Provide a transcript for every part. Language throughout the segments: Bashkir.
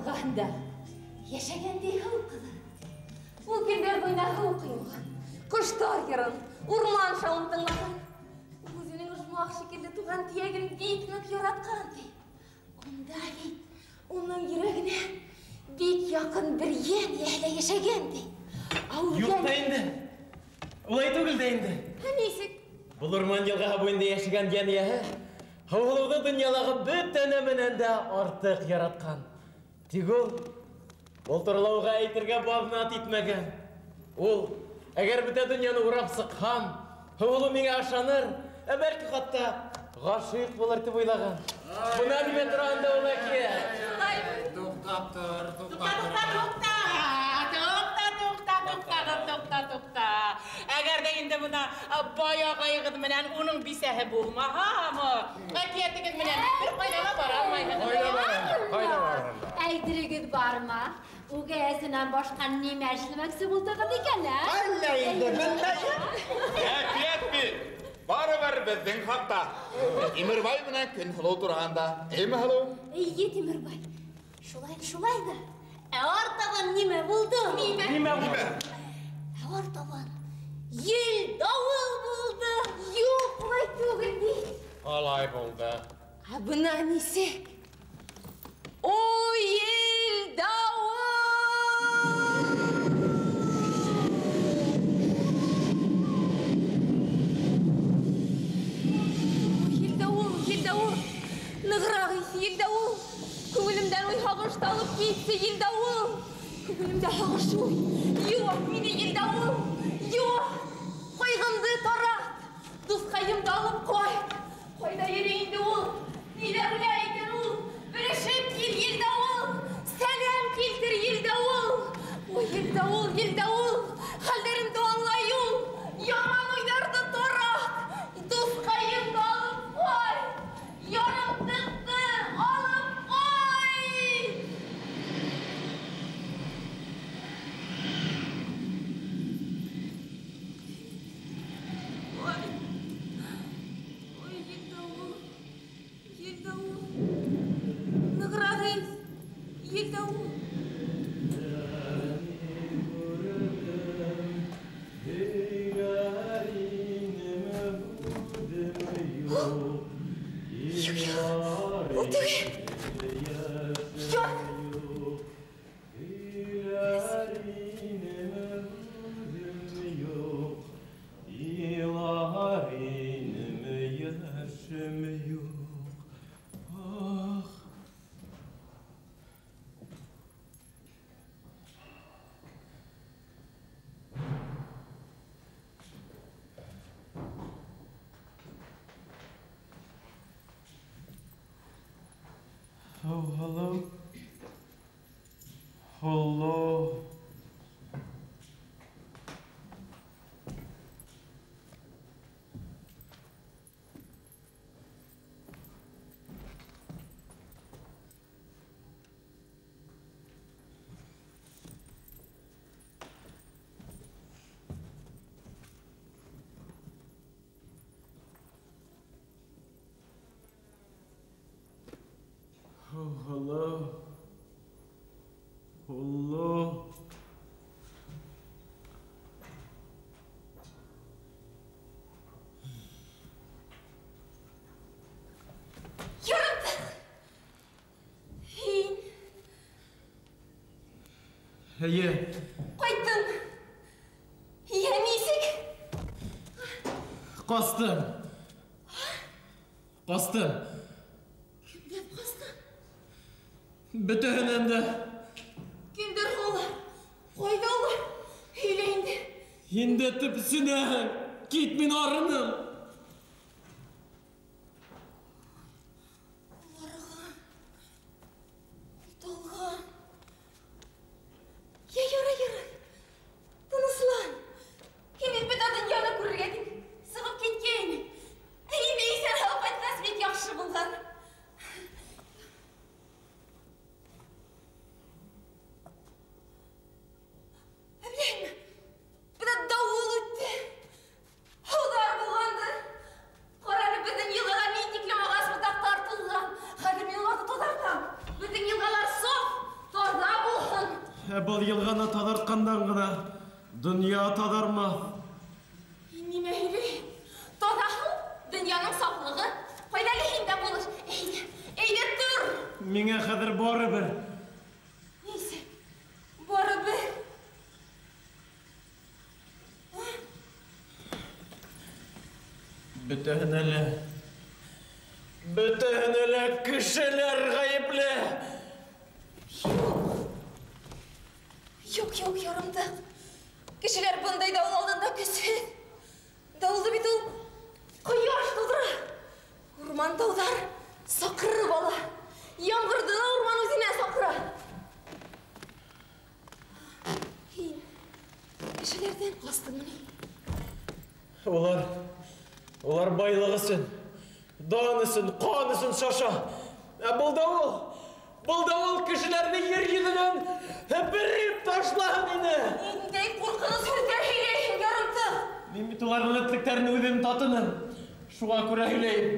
Йылғаһында йәшәгән ти һыу ҡыҙы. Ул көндәр буйына һыу ҡойонған, ҡоштар йырын, урман шауын тыңлаған. Ул үҙенең ожмах шикелле туған тиәген бик ныҡ яратҡан ти. Унда бит уның йөрәгенә бик яҡын бер йән эйәһе лә йәшәгән ти. Юҡ та инде. Улай түгел дә инде. Ә нисек? Был урман йылғаһы буйында йәшәгән йән эйәһе Һыуһылыуҙы донъялағы бөтә нәмәнән дә артыҡ яратҡан. Тик ул был турала уға әйтергә баҙнат итмәгән. Ул, әгәр бөтә донъяны урап сыҡһам, Һыуһылыу миңә ышаныр, ә бәлки хатта ғашиҡ булыр тип уйлаған. Бына нимә тураһында ул әкиәт. Туҡтап тор, туҡтап тор. Туҡта, туҡта, туҡта, туҡта, туҡта. Әгәр ҙә инде бына бай ағайығыҙ менән уның бисәһе булмаһамы, әкиәтегеҙ менән бер ҡайҙа ла бара алмайһығыҙ. Ҡайҙа барам? Ҡайҙа барам? Әйтерегеҙ бармы? Үгәй әсәнән башҡа нимә эшләмәксе булдығыҙ икән, ә? Әллә инде, белмәйем. Әкиәт бит. Барыбер беҙҙең хаҡта. Тимербай менән Көнһылыу тураһында. Эйме, һылыу? Эйе, Тимербай. Шулай, шулай ҙа. Ә артабан нимә булды? Нимә? Нимә булды? Ә артабан ел дауыл булды. Юҡ, улай түгел бит. Алай булды. Ә бына нисек? Ой, ел дауыл! Ел дауыл, ел дауыл. Нығыраҡ ис, ел дауыл. Күңелемдән уй һағыш талып китсе, ел дауыл. Күңелемдә һағыш уй. Юҡ, мине ел дауыл. Юҡ, ҡайғымды тарат. Дуҫҡайымды алып ҡайт. Ҡайҙа йөрөй инде ул? Ниләр уйлай икән ул? Белешеп кил, ел дауыл. Сәләм килтер, ел дауыл. Ой, ел дауыл, ел дауыл. Хәлдәремде аңлай ул. Яман уйҙарҙы тарат. Дуҫҡайымды алып ҡайт. Ярымтыҡты алып ҡайт. Ой, ой, ел дауыл, ел дауыл. Нығыраҡ ис, ел дауыл. Юҡ, юҡ, ул түгел. Юҡ. Oh, hello. Hello. Oh, hello. Hello. Ярымтыҡ! Һин. Эйе. Ҡайттың. Йә, нисек? Ҡастым. Ҡастым. Кемдән ҡастың? Бөтәһенән дә. Кемдәр улар? Ҡайҙа улар? Һөйлә инде. Һин дә төпсөнәһең. Кит, мин арыным. Арыған. Талған. Йә, ярай, ярай. Тыныслан. Һин бит бөтә донъяны күрергә тип сығып киткәйнең. Ә инде иҫән һау ҡайтҡас бик яҡшы булған. Ә беләһеңме, бына дауыл үтте. Һыуҙар булғанды. Ә был йылғаны таҙартҡандан ғына донъя таҙармаҫ. Нимә һөйләйһең? Таҙа һыу, донъяның сафлығы. Ҡайҙа әле һин дә булыш. Әйҙә, әйҙә тор. Миңә хәҙер барыбер. Нисек? Барыбер. Бөтәһенә лә, бөтәһенә лә кешеләр ғәйепле. Юҡ. Юҡ, юҡ, ярымтыҡ. Кешеләр бындай дауыл алдында көсһөҙ. Дауылды бит ул ҡояш тыуҙыра. Урман тауҙар саҡырып ала. Ямғырҙы ла урман үҙенә саҡыра. Һин кешеләрҙән ҡастыңмы ни? Улар, улар байлыҡ өсөн, дан өсөн, ҡан өсөн шаша. Ә был дауыл, был дауыл кешеләрҙе ер йөҙөнән һепереп ташлаһын ине. Ниндәй ҡурҡыныс һүҙҙәр һөйләйһең, ярымтыҡ? Мин бит уларҙың этлектәрен үҙем татыным. Шуға күрә һөйләйем.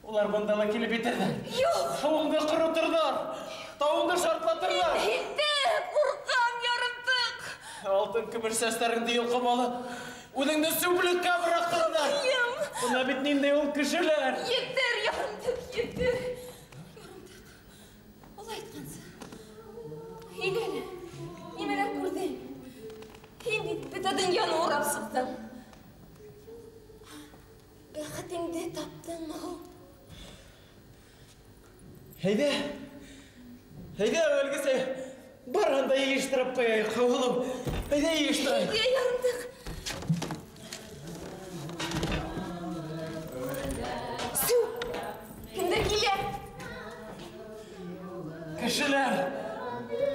Улар бында ла килеп етерҙәр. Юҡ! Һыуыңды ҡороторҙар, тауыңды шартлатырҙар. Мин һиндә ҡурҡам, ярымтыҡ. Алтын көмөш сәстәреңде йолҡоп алып, үҙеңде сүплеккә быраҡтырҙар. Юҡ! Бына бит ниндәй ул кешеләр. Етер, ярымтыҡ, етер. Ярымтыҡ, улай әйткәнсе. Һөйлә әле, нимәләр күрҙең? Һин бит бөтә донъяны урап сыҡтың. Бәхетеңде таптыңмы һуң? Әйҙә, әйҙә, әүәлгесә барыһын да йыйыштырып ҡуяйыҡ, улым. Әйҙә йыйыштырайыҡ. Әйҙә, ярымтыҡ. Су, кемдер килә. Кешеләр,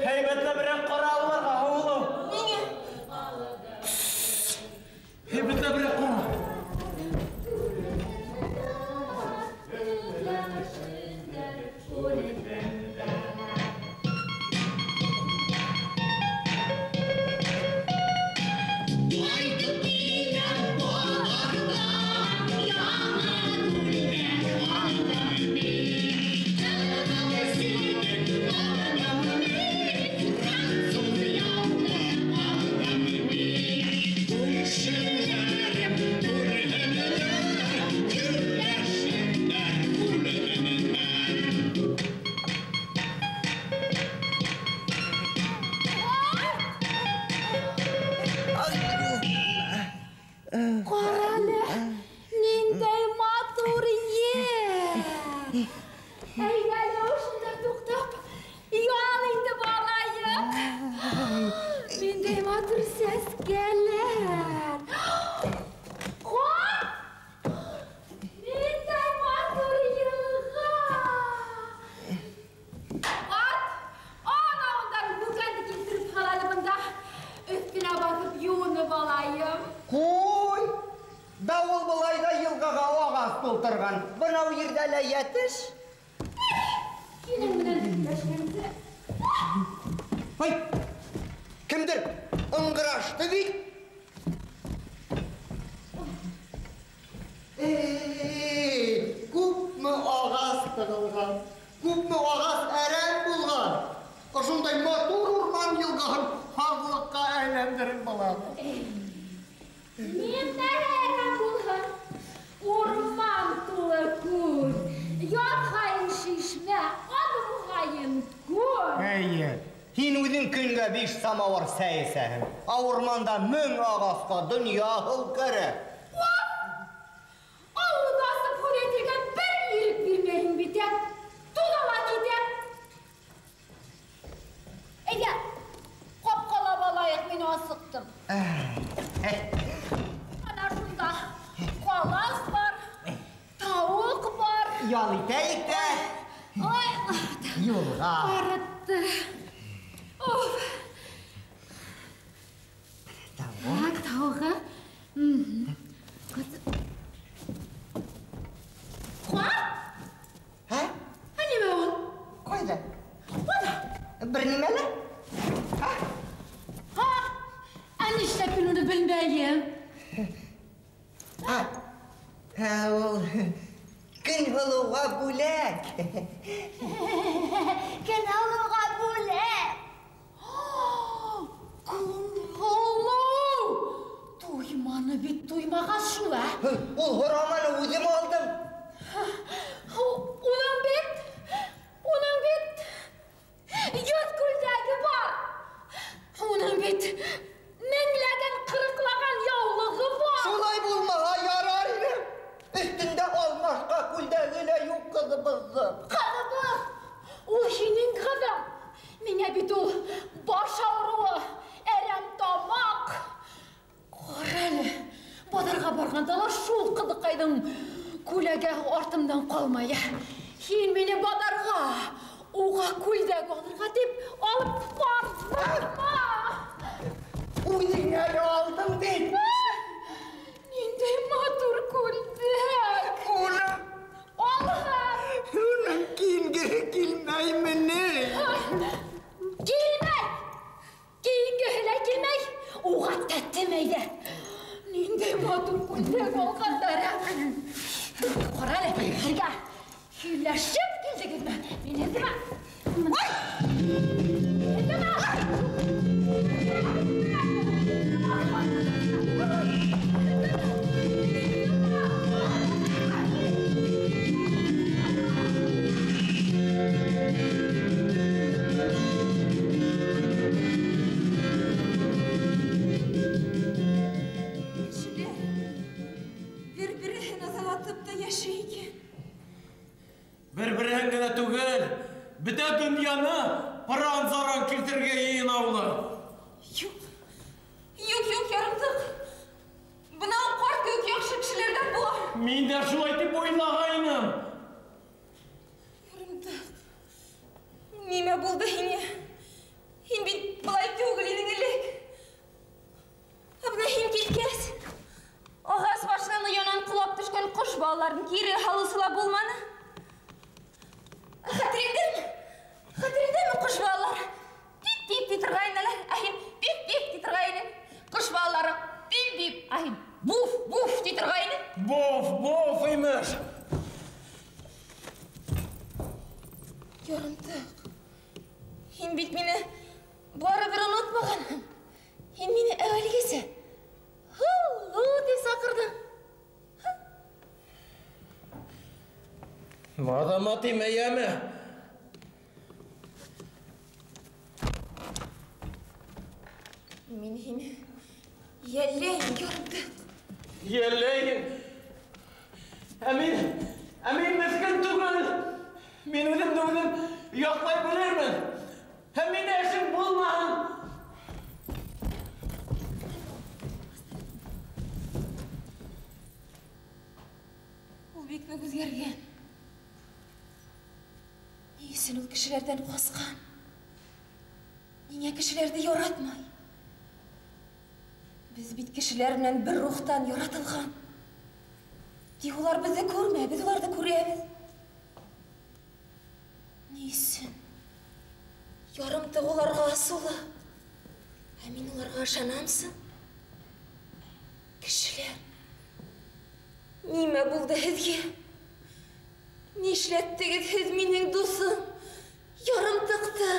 һәйбәтләберәк ҡара уларға, улым. Ниңә? Һәйбәтләберәк ҡара. Урманда мең ағасҡа донъя һыу кәрәк. Ауыҙ асып һүҙ әйтергә бер ирек бирмәйһең бит, ә? Туҙа ла китә. Әйҙә, ҡапҡалап алайыҡ, мин асыҡтым. Ана шунда ҡалас бар, тауыҡ бар. Ял итәйек тә. Ой, юлға. Арытты. Оф. Так, тауығы. Ҡуа? Ә? Ә нимә ул? Ҡайҙа? Ҡайҙа? Бер нимә лә? Һа? Ә нишләп мин уны белмәйем? Һа, ул Көнһылыуға бүләк. Көнһылыуға бүләк. Ул һораманы үҙем алдым. Уның бит 100 күлдәге бар. Уның бит меңләгән ҡырыҡлаған яулығы бар. Шулай булмаһа ярар ине. Өҫтөндә алмашҡа күлдәге лә юҡ ҡыҙыбыҙҙың. Ҡыҙыбыҙ, ул һинең ҡыҙың. Миңә бит ул баш ауырыуы, әрәм тамаҡ. Ҡара әле, баҙарға барғанда ла шул ҡыҙыҡайҙың күләгә артымдан ҡалмай. Һин мине баҙарға, уға күлдәк алырға тип алып барҙыңмы? Үҙең әле алдың бит. Ниндәй матур күлдәк. Уның Алһам. Уның кейенгеһе килмәйме ни? Килмәй. Кейенгеһе лә килмәй. Уға тәтемәй ҙә. Ниндәй матур күлдәк алғандар. Ҡара әле, бергә һөйләшеп килдегеҙме? Мин һеҙҙе Кешеләр бер-береһен аҙалатып та йәшәй икән. Бер-береһен генә түгел, бөтә донъяны пыран-заран килтерергә йыйына улар. Юҡ, юҡ, юҡ, ярымтыҡ. Бына ул ҡарт кеүек яҡшы кешеләрҙән була. Мин дә шулай тип уйлағайным. Ярымтыҡ, нимә булды һиңә? Һин бит былай түгел инең элек. Ә бына һин киткәс, ағас башынан оянан ҡолап төшкән ҡош балаларын кире һалыусы ла булманы. Хәтереңдәме? Хәтереңдәме ҡош балалары? Тип-тип ти торғайнылар, ә һин пип-пип ти торғайның. Ҡош балалары пип-пип, ә һин буф-буф ти торғайның. Буф-буф имеш. Ярымтыҡ, һин бит мине барыбер онотмағанһың. Һин мине әүәлгесә һыу-һыу тип саҡырҙың. Маҙама тимә, йәме? Мин һине йәлләйем, ярымтыҡ. Йәлләйем? Ә мин меҫкен түгел. Мин үҙемде үҙем яҡлай белермен. Һәм мине эшең булмаһын. Ул бик ныҡ үҙгәргән. Ни өсөн ул кешеләрҙән ҡасҡан? Ниңә кешеләрҙе яратмай? Беҙ бит кешеләр менән бер рухтан яратылған. Тик улар беҙҙе күрмәй, беҙ уларҙы күрәбеҙ. Ни өсөн? Ярымтыҡ уларға асыулы. Ә мин уларға ышанамсы? Кешеләр, нимә булды һеҙгә? Нишләттегеҙ һеҙ минең дуҫым? Ярымтыҡты.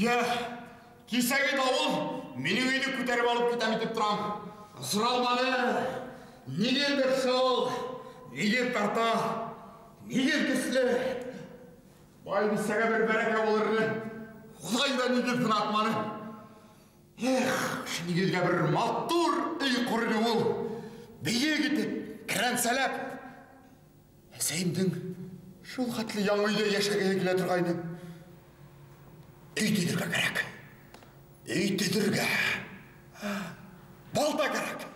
Йә, кисәге дауыл минең өйҙө күтәреп алып китәм итеп торам. Осралманы. Нигәдер шул, нигә тарта, нигә көслө. Бай бисәгә бер бәрәкә булыр ине. Хоҙай ҙа нигә тынатманы. Эх, нигеҙгә бер матур өй ҡорҙо ул. Бейек итеп, керәнсәләп. Әсәйемдең шул хәтле яңы өйҙә йәшәгеһе килә торғайны. Өй төҙөргә кәрәк. Өй төҙөргә. Балта кәрәк. Балта кәрәк.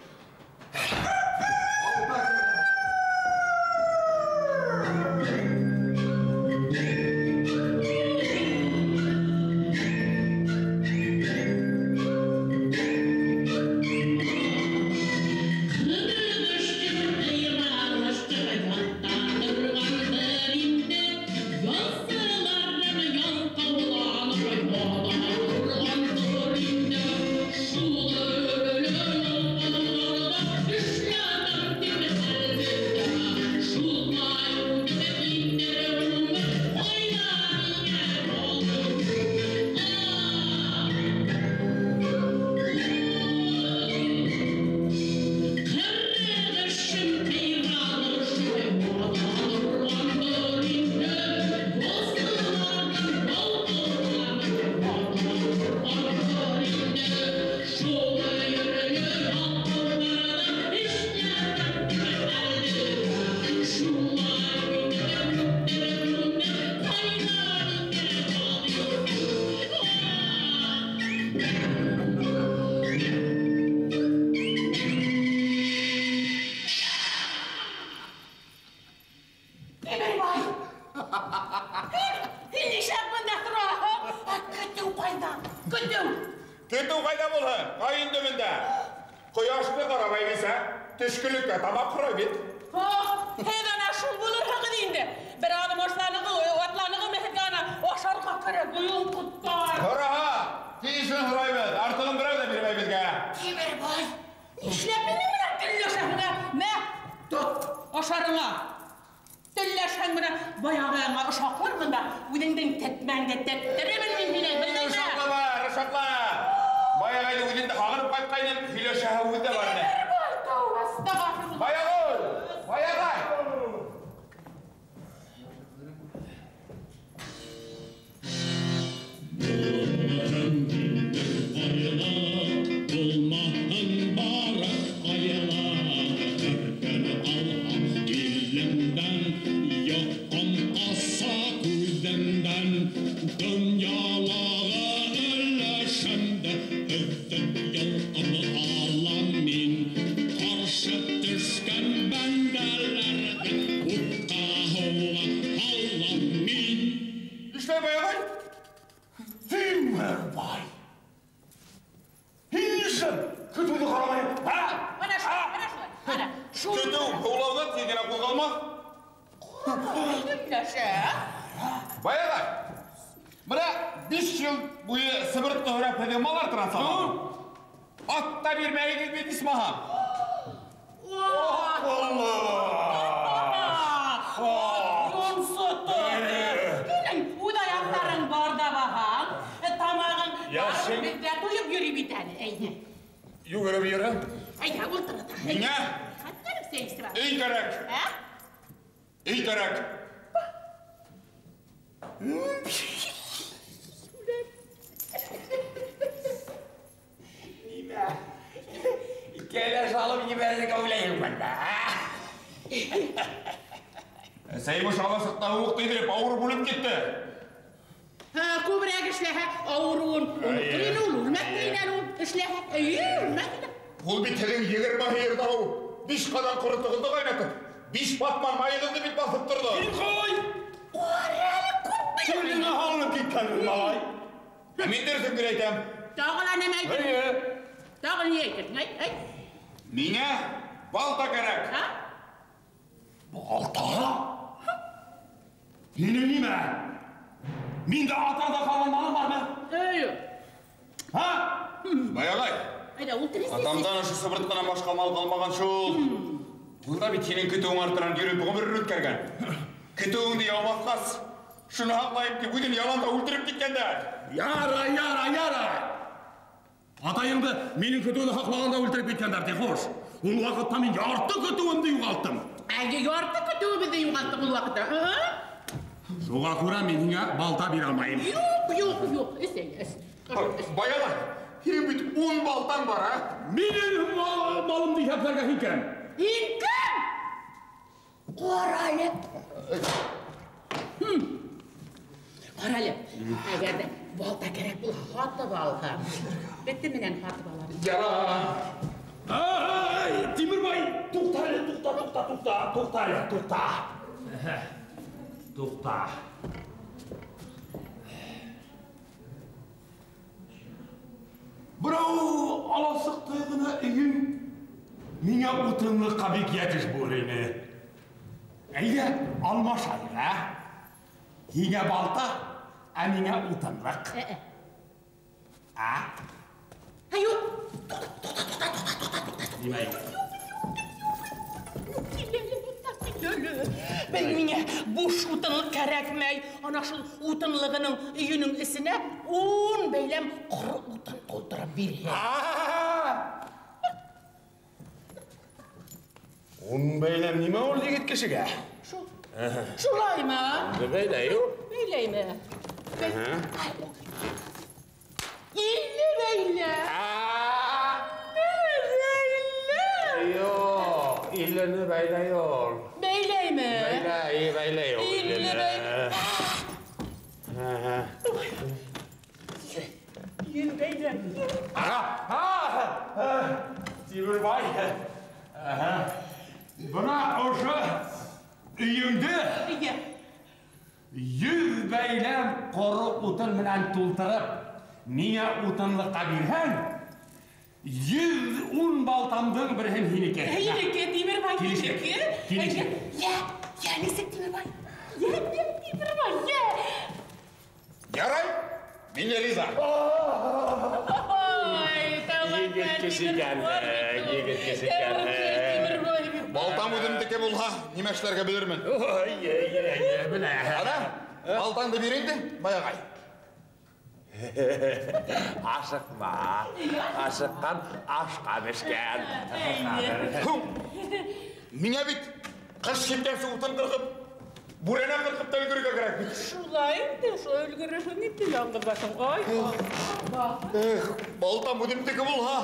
Ул ваҡытта мин ярты көтөүемде юғалттым. Әле ярты көтөүебеҙҙе юғалттыҡ ул ваҡытта. Шуға күрә мин һиңә балта бирә алмайым. Юҡ, юҡ, юҡ. Эс, эс. Баяға, Һинең бит 10 балтаң бар, а? Минең малымды иҫәпләргә һин кем? Һин кем? Ҡара әле. Ҡара әле. Әгәр ҙә балта кәрәк булһа, һатып алһа. Бете менән һатып алам. Ярар. Ай, Тимербай, туҡта әле, туҡта, туҡта, туҡта, туҡта әле, туҡта. Туҡта. Берәү аласыҡтай ғына өйөм миңә утынлыҡҡа бик йәтеш булыр ине. Әйҙә, алмашайыҡ, ә? Һиңә балта, ә миңә утынлыҡ. Ә? Ә, юҡ. Туҡта, туҡта, туҡта, туҡта, туҡта, туҡта. Нимә? Бел миңә буш утынлыҡ кәрәкмәй. Ана шул утынлығының өйөнөң эсенә 10 бәйләм ҡоро утын тултырып бирһен. 10 бәйләм нимә ул егет кешегә? Шул. Шулаймы? Бәйләй ул. Бәйләйме? 50 бәйләм. Бәйләм. Юҡ, 50-не бәйләй ул. Бәйләйме? Бәйләй, бәйләй ул. 50 бәйләм. 100 бәйләм. Тимербай. Бына ошо өйөңдө 100 бәйләм ҡоро утын менән тултырып, миңә утынлыҡҡа бирһәң, 110 балтамдың береһен һинеке. Һинеке, Тимербай, һинеке. Килештек. Йә, йә, нисек, Тимербай? Йә, йә, Тимербай, йә. Ярай, мин риза. Ой, Егет кеше икән, егет кеше икән. Балтам үҙемдеке булһа, нимә эшләргә белермен. Ой, й, й, й, белә. Ана, балтаңды бир инде, бай ағай. Ашыҡма, ашыҡҡан ашҡа бешкән. Миңә бит ҡыш еткәнсе утын ҡырҡып, бүрәнә ҡырҡып та өлгөрөргә кәрәк бит. Шулай инде, шулай өлгөрөрһөң инде, яңғыҙ башың. Ай, Эх, балтам үҙемдеке булһа,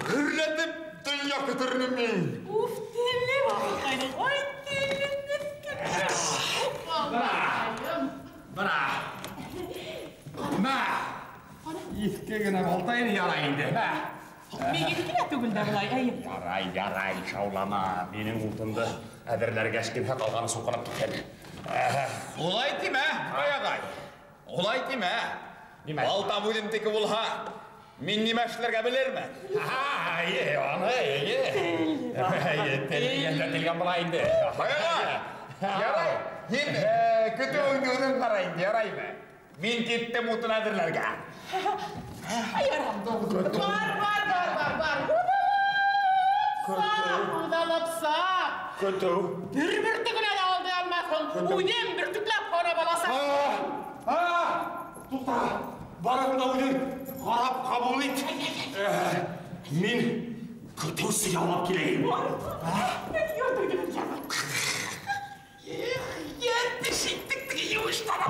гөрләтеп донъя көтөрмөн мин. Уф, теле баҡайҙың. Ай, теле меҫкен. Бына, бына. Мә. Иҫке генә балта инде, ярай инде. Мә. Минеке лә түгел дә былай, әйе. Ярай, ярай, шаулама. Минең утынды әҙерләргә эшкинһә ҡалғаны суҡынып киткән. Улай тимә, бай ағай. Улай тимә. Нимә? Балтам үҙемдеке булһа, мин нимә эшләргә белермен. Эйе, аны, эйе. Эйе, тел дигәндә телгән була инде. Бай ағай, ярай, һин көтөүеңде үҙең ҡара инде, яраймы? Мин киттем утын әҙерләргә. Ярай. Бар, бар, бар, бар, бар. Сап, уҙалып сап. Көтөү. Бер бөртөгөнә лә алдай алмаҫһың. Үҙем бөртөкләп ҡарап аласаҡ. Туҡта, барың да үҙең ҡарап ҡабул ит. Мин көтөүсе яллап киләйем. Йәнде шиттек теге еүештән.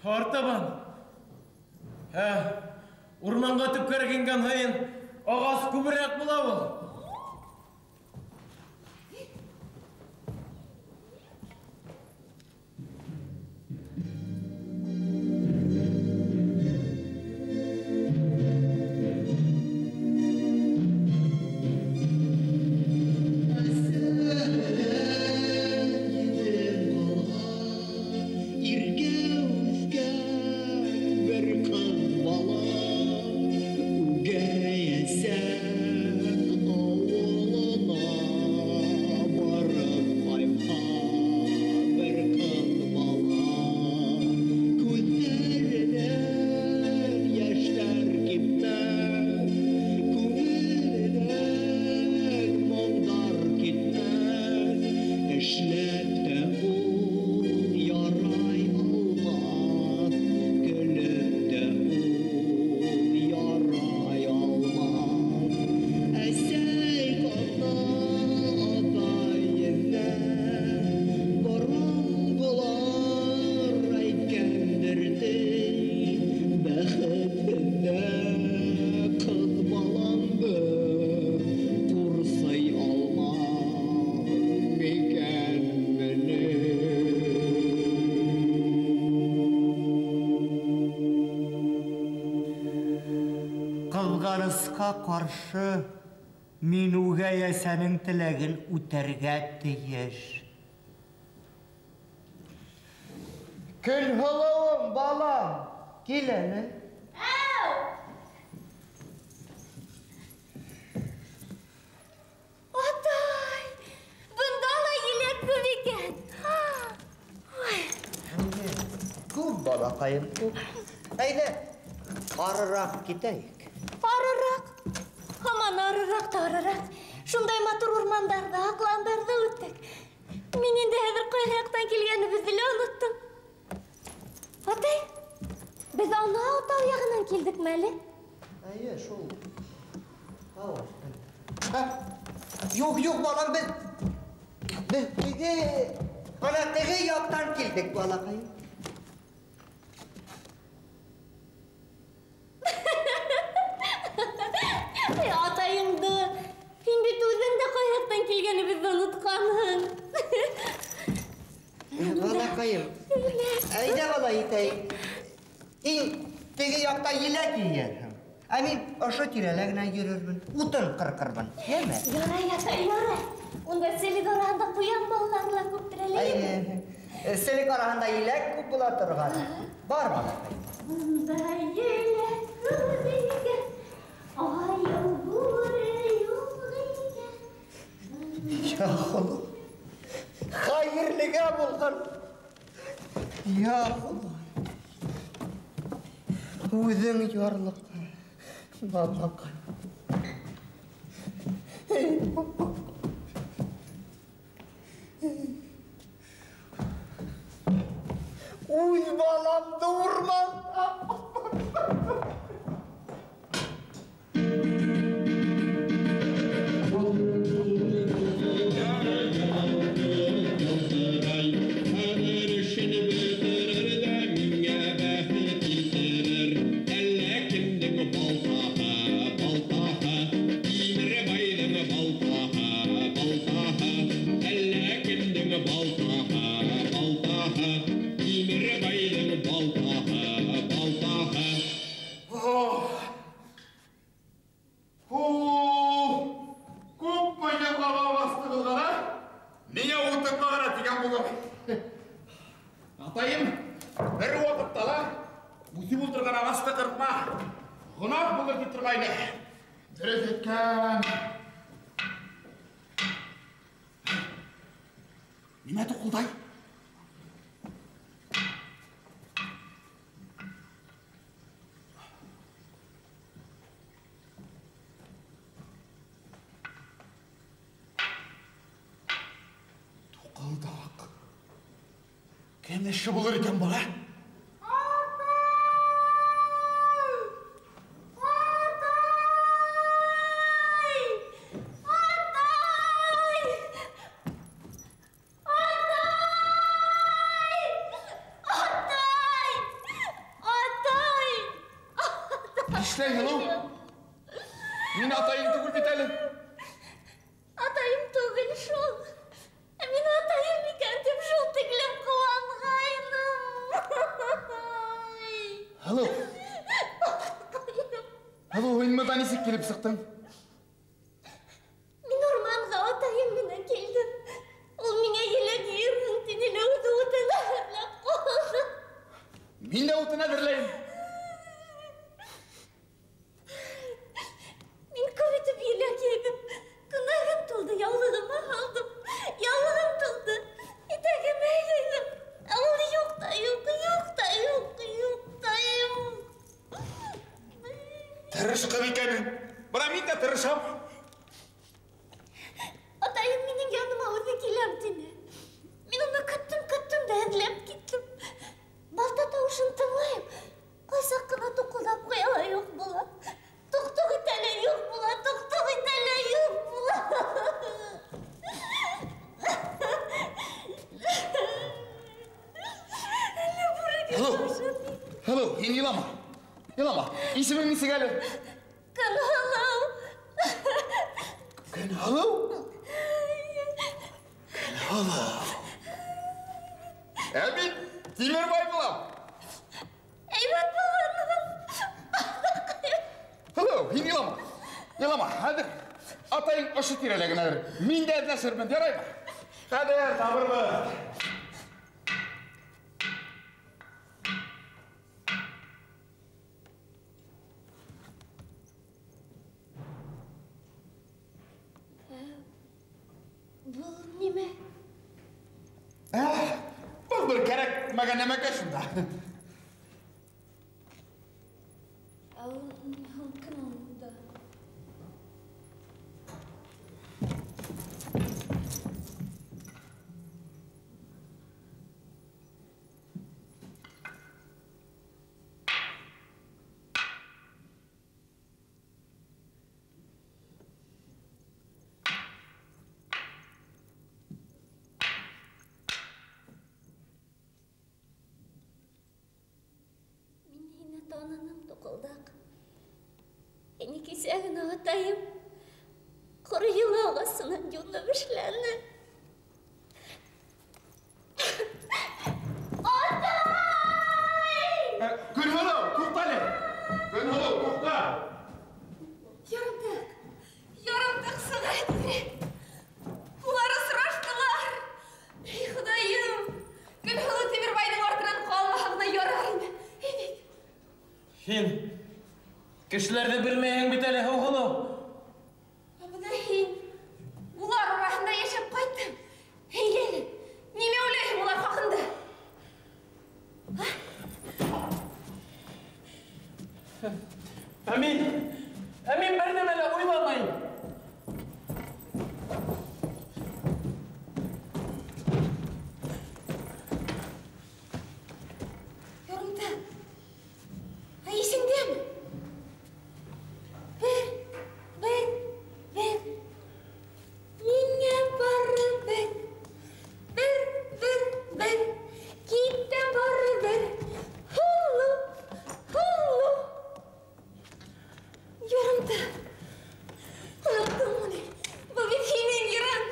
Артабан. Урманға төпкәрәк ингән һайын ағас күберәк була ул. Ҡыҙғанысҡа ҡаршы, мин үгәй әсәнең теләген үтәргә тейеш. Көнһылыуым, балам, кил әле. Әү! Атай, бында ла еләк күп икән. Күп, балаҡайым, күп. Әйҙә, арыраҡ китәйек. Арыраҡ? Һаман арыраҡ та арыраҡ. Шундай матур урмандарҙы, аҡландарҙы үттек. Мин инде хәҙер ҡайһы яҡтан килгәнебеҙҙе лә оноттом. Атай, беҙ анау тау яғынан килдекме әле? Эйе, шул. Тау аҫтын. Юҡ, юҡ, балам, беҙ теге, ана теге яҡтан килдек, балаҡайым. Атайыңды, һин бит үҙең дә ҡай яҡтан килгәнебеҙҙе онотҡанһың. Балаҡайым, әйҙә бала итәйек. Һин теге яҡта еләк йыйырһың, ә мин ошо тирәлә генә йөрөрмөн, утын ҡырҡырмын, йәме? Ярай, атай, ярай. Унда селек араһында ҡуян балалары ла күптер әле. Эйе, селек араһында еләк күп була торған. Бар, балаҡайым. Унда еләк күп икән, айыу бүре юҡ икән. Я Хоҙа, хәйерлегә булған. Я Хоҙа, үҙең ярлыҡа, балаҡай. Үҙ баламды урманға. Атайым, бер ваҡытта ла үҫеп ултырған ағасты ҡырҡма, гонаһ булыр тип торғайны. Дөрөҫ әйткән. Нимә туҡылдай? Туҡылдаҡ. Кем эше булыр икән бала? Атай! Атай! Атай! Атай! Атай! Атай! Нишләй, һылыу? Мин атайың түгел бит әле. Атайым түгел шул. Ә мин атайым икән тип шул тиклем ҡыуанғайным. Һылыу. Һылыу, һин бында нисек килеп сыҡтың? Мин урманға атайым менән килдем. Ул миңә еләк йыйырһың тине лә үҙе утын әҙерләп ҡуйҙы. Мин дә утын әҙерләйем. Мин күп итеп еләк йыйҙым. Күлдәгем тулды, яулығыма һалдым. Яулығым тулды, итәгемә йыйҙым. Ә ул юҡ та юҡ, юҡ та юҡ, юҡ та юҡ. Тырыш ҡыҙ икәнһең. Бына мин дә тырышам. Атайым минең яныма үҙе киләм тине. Мин уны көттөм, көттөм дә эҙләп киттем. Балта тауышын тыңлайым. Ҡайсаҡ ҡына туҡылдап ҡуя ла юҡ була. Туҡ-туҡ итә лә юҡ була, туҡ-туҡ итә лә юҡ була. Әллә бүрегә Һылыу, оҡшап. һылыу, һин илама. Илама. Исемең нисек әле? Көнһылыу. Көнһылыу? Көнһылыу. Ә мин Тимербай булам. Әйбәт булғанһың. Һылыу, һин илама. Атайың ошо тирәлә генәдер. Мин дә эҙләшермен, яраймы? Хәҙер табырбыҙ. Был нимә? Был бер кәрәкмәгән нәмәкәй шунда. Ә ул кем унда? Таныным, туҡылдаҡ. Һине кисә генә атайым ҡоро йылы ағасынан юнып эшләне. Атай! Гөлһылыу, туҡта әле! Гөлһылыу, туҡта! Ярымтыҡ, ярымтыҡ сыға тиҙерәк. Улар осраштылар. Эй, Хоҙайым! Гөлһылыу Тимербайҙың артынан ҡалмаһа ғына ярар ине. Әйҙә. Һин кешеләрҙе белмәйһең бит әле, Һыуһылыу. Ә бына һин улар араһында йәшәп ҡайттың. Әйҙә әле, нимә уйлайһың улар хаҡында? Ә мин бер нәмә лә уйламайым. Ярымтыҡ, ә иҫеңдәме? Бер, бер, бер. Миңә барыбер. Бер, бер, бер. Китә барыбер. Һылыу, һылыу. Ярымтыҡ, оноттоңмо ни? Был бит һинең йырың.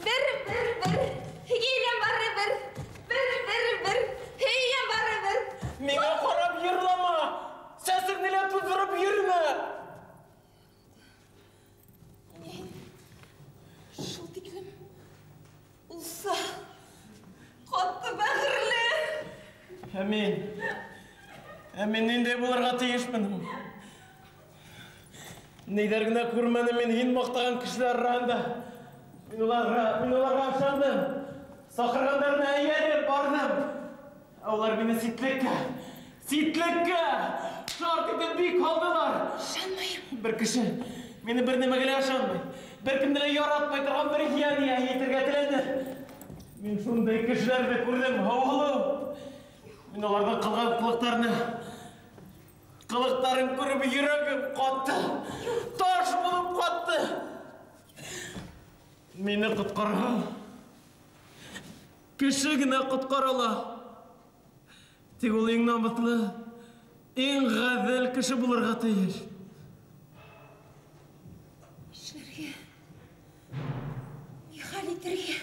Бер, бер, бер. Киләм барыбер. Бер, бер, бер. Һөйәм барыбер. Миңә ҡарап йырлама! Сәсеңде лә туҙҙырып йөрөмә! Мин шул тиклем уҫал, ҡаты бәғерле. Ә мин ниндәй булырға тейешмен һуң? Ниҙәр генә күрмәнем мин һин маҡтаған кешеләр араһында. Мин уларға ышандым. Саҡырғандарына эйәреп барҙым. Ә улар мине ситлеккә, ситлеккә шарт итеп бик һалдылар. Ышанмайым. Бер кеше мине бер нәмәгә лә ышанмай, бер кемде лә яратмай торған бер йән эйәһе итергә теләне. Мин шундай кешеләрҙе күрҙем, Һыуһылыу. Мин уларҙың ҡылған ҡылыҡтарын күреп йөрәгем ҡатты. Таш булып ҡатты. Мине ҡотҡарған кеше генә ҡотҡара ала. Тик ул иң намыҫлы, иң ғәҙел кеше булырға тейеш. Эшләргә, ни хәл итергә?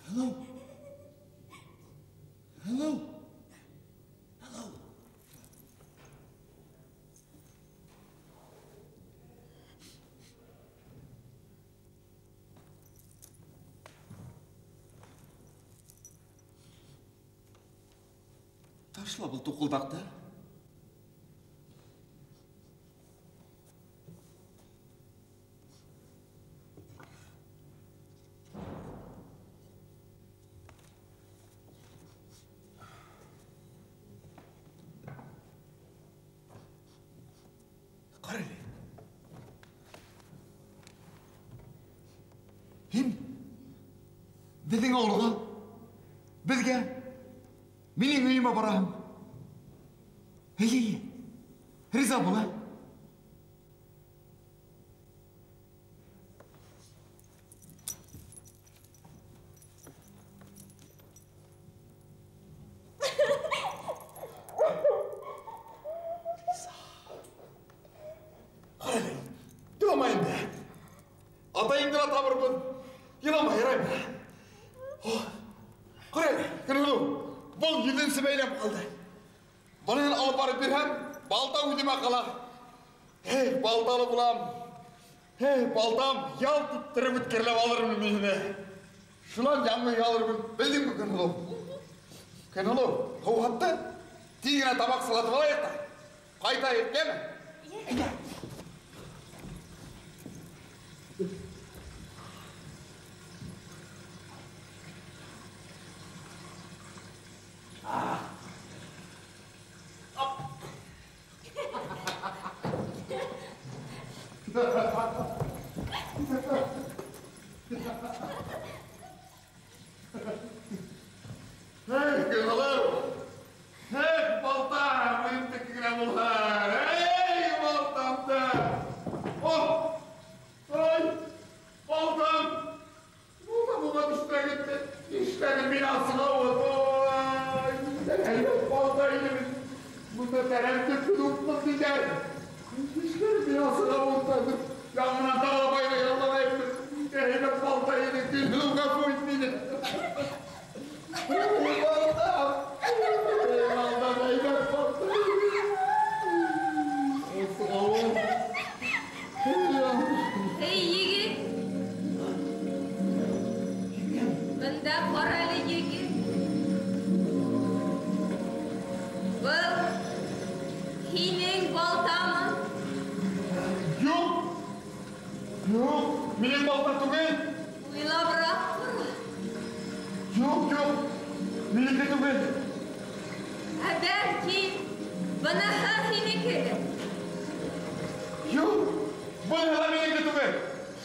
Һылыу. Һылыу. Һылыу. Ташла был туҡылдаҡты. Ҡара әле. Һин беҙҙең ауылға, беҙгә, минең өйөмә бараһың. Эйе, риза бул, ә? Ҡара әле, илама инде. Атайыңды ла табырбыҙ. Илама, яраймы? Ҡара әле, Көнһылыу, был еҙенсе бәйләм ҡалды. Быныһын алып барып бирһәм, балта үҙемә ҡала. Эй, балталы булам. Эй, балтам, ялт иттереп үткерләп алырмын мин һине. Шунан яңы өй алырмын. Белдеңме, Көнһылыу? Көнһылыу, һыу һатты. Тиҙ генә тамаҡ сылатып алайыҡ та. Ҡайтайыҡ, йәме? Әйҙә. Эй, Көнһылыу! Эй, балтам, үҙемдеке генә булһын! Эй, балтамды! О! Ай, балтам! Балтам уға төштә китте. Нишләнем мин асығауыҙ? Ой, һәйбәт балта ине бит. Бында тәрән төпкөн упҡын тиҙәр. Нишләнем мин асығауыҙ? Яңынан тағы ла байға ялланайым. Һәйбәт балта ине, Көнһылыу, ғәфү ит мине. Ой, балтам! Эй, балтам, һәйбәт балта ине. Асығауыҙ. Эй, егет! Бында ҡара әле, егет. Был һинең балтамы? Юҡ! Юҡ, минең балта түгел. Уйлабыраҡ ҡара. Юҡ, юҡ, минеке түгел. Ә бәлки, быныһы һинекелер? Юҡ, быныһы ла минеке түгел.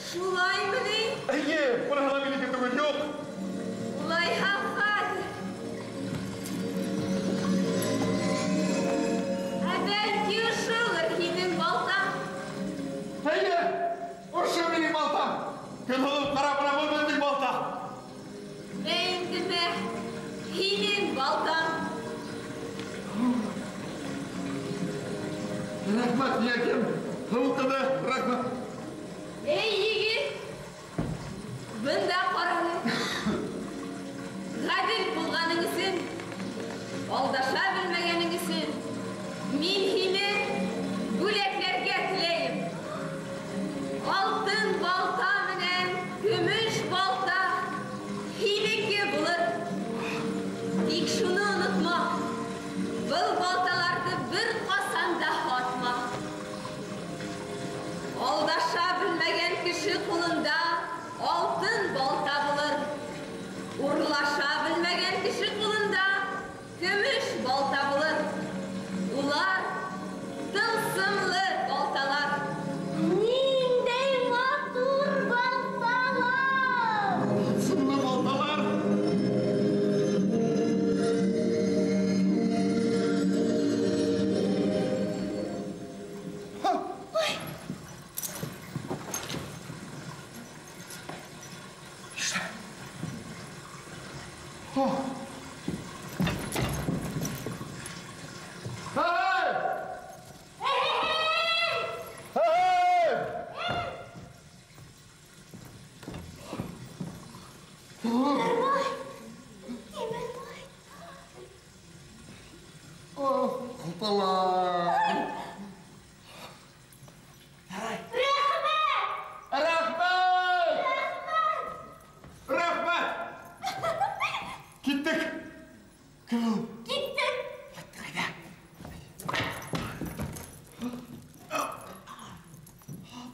Шулаймы ни? Эйе, быныһы ла минеке түгел, юҡ. Улайһа, хәҙер. Ә бәлки, ошолор һинең балтаң? Эйе, ошо минең балтам. Көнһылыу, ҡара, бына был беҙҙең балта. Мә инде, мә, һинең балтаң. Рәхмәт, йәкем. Һыу ҡыҙы, рәхмәт. Эй, егет, бында ҡара әле. Ғәҙел булғаның өсөн, алдаша белмәгәнең өсөн, мин һине бүләкләргә теләйем. Алтын балта менән көмөш балта һинеке булыр. Тик шуны онотма, был балталарҙы бер ҡасан да һатма. Алдаша белмәгән кеше ҡулында алтын балта булыр. Урлаша белмәгән кеше ҡулында көмөш балта булыр. Улар тылсымлы балталар. Ниндәй матур балталар! Тылсымлы балталар! Hey! Hey! Һарбай! Балталар. Рәхмәт! Рәхмәт! Рәхмәт! Киттек. Кем ул? Киттек.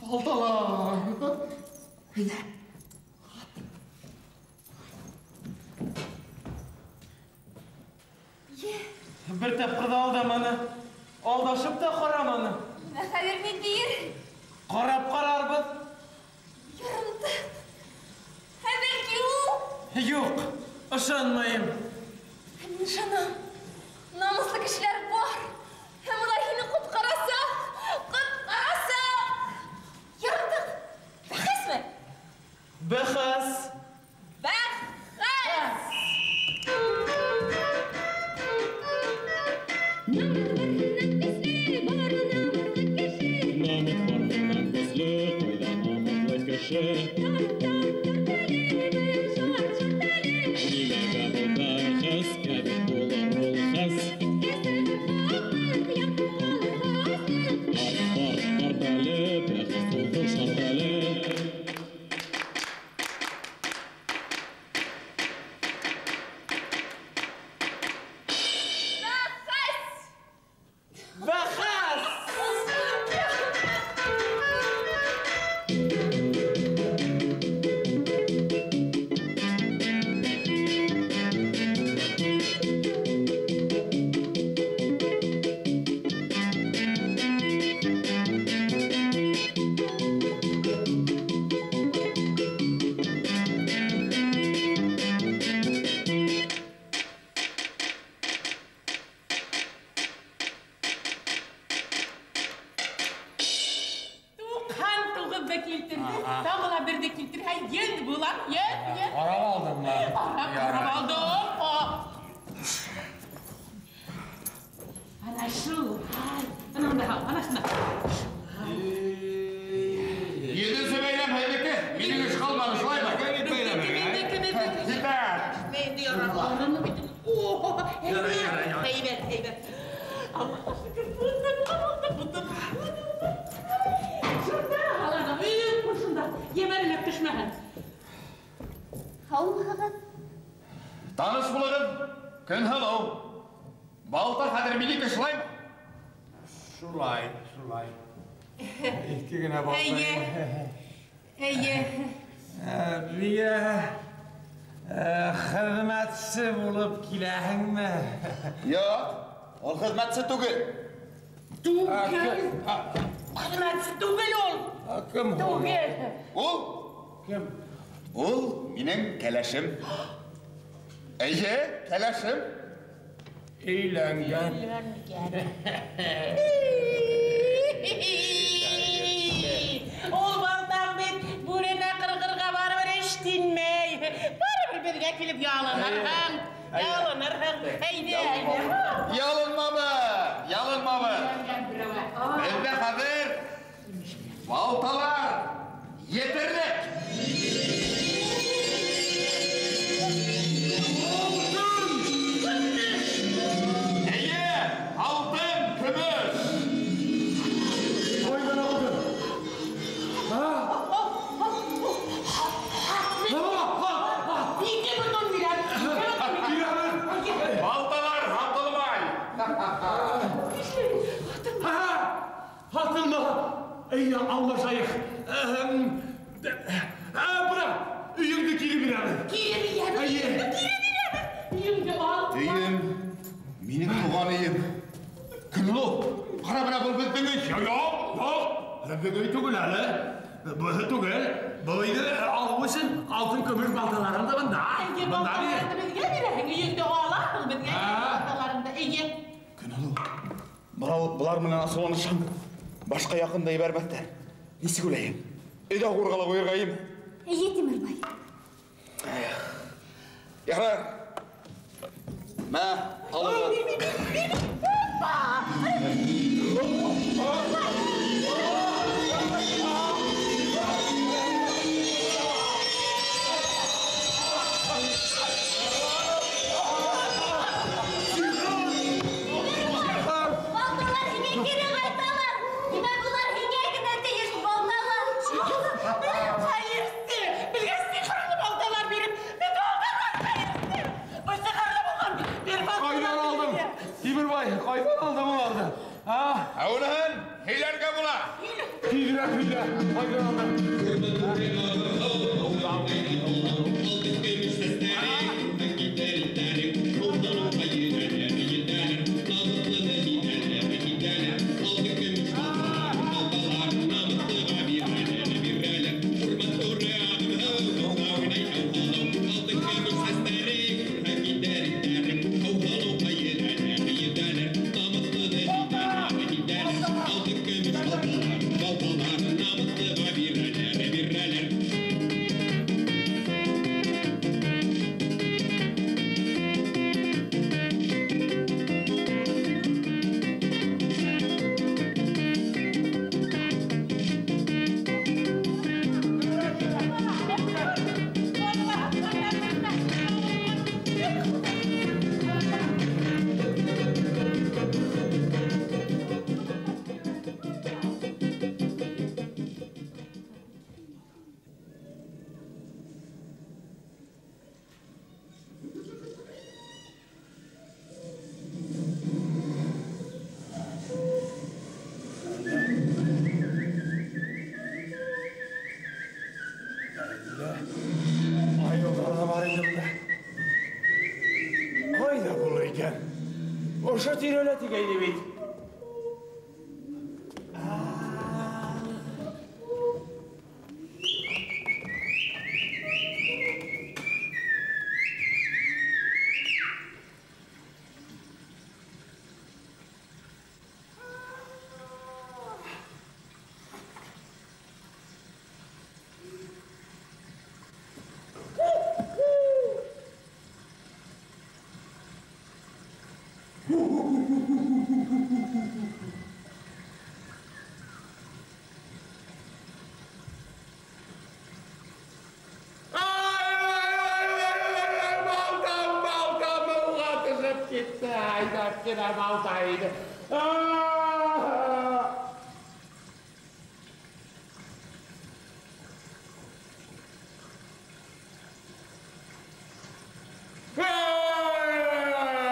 Балталар. Әйҙә. Бер тапҡыр ҙа алдаманы. Алдашып та ҡараманы. Менә хәҙер ни тиер? Ҡарап ҡарарбыҙ. Ярымтыҡ. Ә бәлки ул? Юҡ, ышанмайым. Ә мин ышанам. Намыслы кешеләр бар. Һәм улар һине ҡотҡарасаҡ. Ҡотҡарасаҡ. Ярымтыҡ. Бәхәсме? Бәхәс. Бәхәс! Намыҫ барынан көслө, ҡайҙа намыҫлы кеше? Нимәгә был бәхәс, кәбет булыр ул хәс. Тарт, тарт, тарт әле, бәхәс булды шарт әле. Бәхәс! Бәхәс! Туҡһан туғыҙҙы килтерҙе. Тағы ла берҙе килтерһә, 100 булам, 100, 100. Ҡарап алдыңмы? Ҡарап, ҡарап алдым. О. Ана шул. Ай, ана ана шунда. Йөҙөнсө бәйләм һеҙҙеке. Минең эш ҡалманы, шулаймы? Минеке, минеке. Китәр. Инде ярар, арыны бит. О, һәйбәт, һәйбәт, һәйбәт. Аллаға шөкөр, булдыҡ, булдыҡ, булдыҡ. Шунда, алана, бөйөк шунда. Емерелеп төшмәһен. Һаумыһығыҙ? Таныш булығыҙ. Көнһылыу. Балта хәҙер минеке, шулаймы? Шулай, шулай. Иҫке генә балта. Эйе. Эйе. Бигә хеҙмәтсе булып киләһеңме? Юҡ, ул хеҙмәтсе түгел. Түгел. Хеҙмәтсе түгел ул. Кем ул? Түгел. Ул? Кем? Ул минең кәләшем. Эйе, кәләшем. Өйләнгән. Ул балтаң бит бүренә ҡырғырға барыбер эш тинмәй. Барыбер беҙгә килеп ялынырһың. Ялынырһың. Әйҙә, әйҙә. Ялынмабыҙ, ялынмабыҙ. Беҙҙә хәҙер балталар етерлек. Эйе, алтын, көмөш. Ҡайҙан алдың? Ике бутон бирәм. Ике бутон бирәм. Балталар һатылмай. Һатылма! Әйҙә, алмашайыҡ. Бына, өйөңдө кире бирәбеҙ. Кире бирәбеҙ. Эйе. Кире бирәбеҙ. Өйөңдө ал. Өйөм, минең туған өйөм. Көнһылыу, ҡара бына был беҙҙең өй. Юҡ, юҡ, беҙҙең өй түгел әле. Быһы түгел. Был өйҙө алыу өсөн алтын көмөш балталарым да бында. Эйе, Бында балталарыңды бит. беҙгә бирәһең. Өйөңдө алаһың беҙгә. Балталарыңды. Эйе. Көнһылыу, былар менән асыуланышһаң, башҡа яҡын да ебәрмәҫтәр. Нисек уйлайһың? Өйҙә ҡурғала ҡуйырға име? Эйе, Тимербай. Ярар. Мә, алығыҙ. Балта! Тимербай, ҡайҙан алдың уларҙы? Ә уныһын һөйләргә була. Тиҙерәк һөйлә, ҡайҙан алдың? Ошо тирәлә тигәйне бит.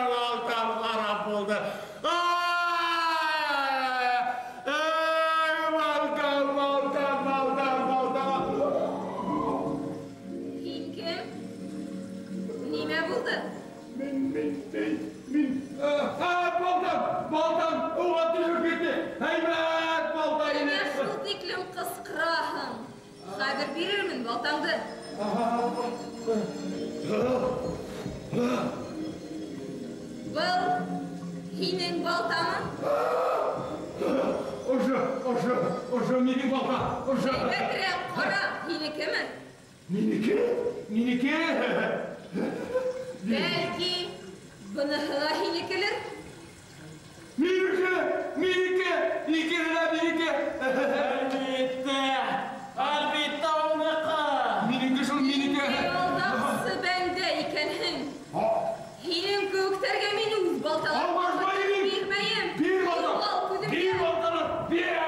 Балтам харап булды. Балтам, балтам, балтам, балтам. Һин кем? Нимә булды? Мин. Балтам, балтам, уға төшөп китте. Һәйбәт балта ине. Ниңә шул тиклем ҡысҡыраһың? Хәҙер бирермен балтаңды. Был һинең балтаңмы? Ошо минең балта. Ошо. Әйбәтерәк ҡара, һинекеме? Минеке? Минеке? Бәлки, быныһы ла һинекелер? Минеке! Минеке! Икеһе лә минеке! Әлбиттә, әлбиттә уныҡы. Минеке шул, минеке! Алдаҡсы бәндә икәнһең. Һинең кеүектәргә мин үҙ балталарымды Алмашма ҡайтарып минең! бирмәйем. Бир Юғал балтаны! күҙемдән. Бир балтаны! Бир!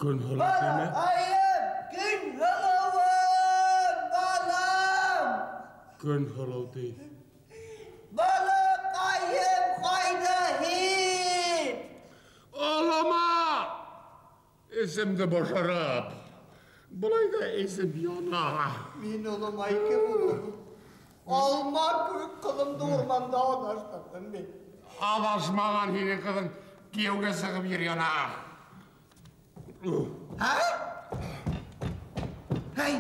Көн һылыу Балаҡайым, көн һылыуым, балам! Көн һылыу ти. Балаҡайым, ҡайҙа һин? Алама! Эсемде бошороп. Былай ҙа эсем яна. Мин оломай кем булырмын? Алма кеүек ҡыҙымды урманда аҙаштырҙым мин. Аҙашмаған һинең ҡыҙың кейәүгә сығып йөрөй ана. Һа? Һай,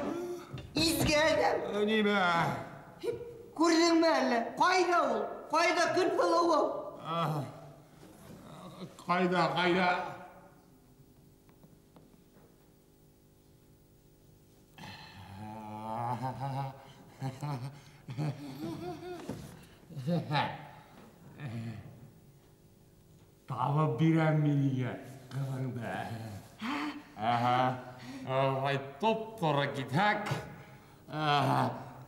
изге әҙәм. Нимә? Күрҙеңме әллә? Ҡайҙа ул? Ҡайҙа көн һылыуым? Ҡайҙа, ҡайҙа? Табып бирәм мин һиңә ҡыҙыңды. Аһа, алай топ-тура китһәк,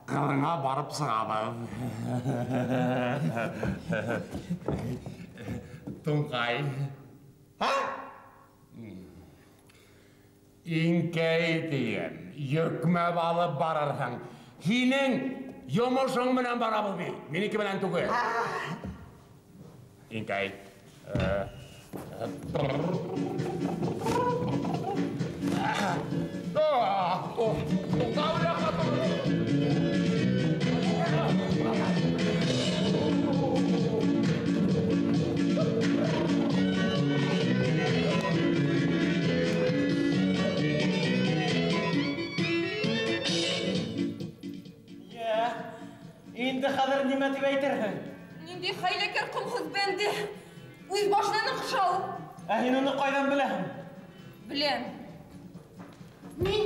ҡыҙыңа барып сығабыҙ. Туңҡай. Һа? Инкәй тием, йөкмәп алып барырһың. Һинең йомошоң менән барабыҙ бит, минеке менән түгел. Инкәй. Инде хәҙер нимә тип әйтерһең? Ниндәй хәйләкәр ҡомһоҙ бәндә. Үҙ башынан оҡша ул. Ә һин уны ҡайҙан беләһең? Беләм. Мин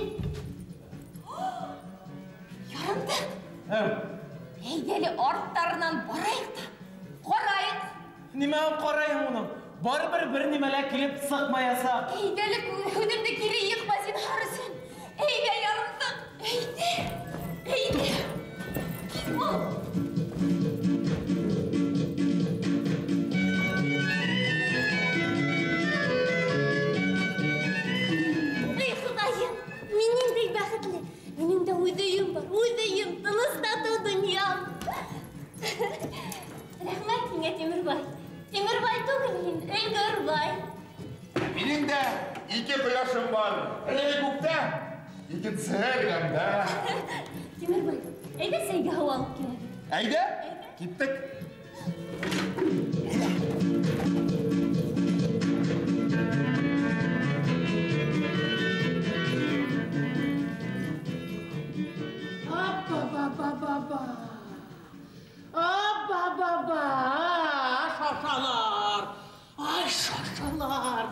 Ярымтыҡ. Әйҙә әле арттарынан барайыҡ та ҡарайыҡ. Нимә ҡарайһың уның? Барыбер бер нимә лә килеп сыҡмаясаҡ. Әйҙә әле һүҙемде кире йыҡма зинһар өсөн. Әйҙә, ярымтыҡ, әйҙә, әйҙә. Тиҙ бул. Эй, Хоҙайым, мин ниндәй бәхетле. Минең дә үҙ өйөм бар, үҙ өйөм, тыныс татыу донъям. Рәхмәт һиңә, Тимербай. Тимербай түгел һин, Өлгөрбай. Минең дә ике ҡояшым бар. Береһе күктә, икенсеһе эргәмдә. Тимербай, әйҙә сәйгә һыу алып киләбеҙ. Әйҙә, киттек. Аба-ба-ба-ба-ба. Аба-ба-ба. Шашалар. Ай, шашалар.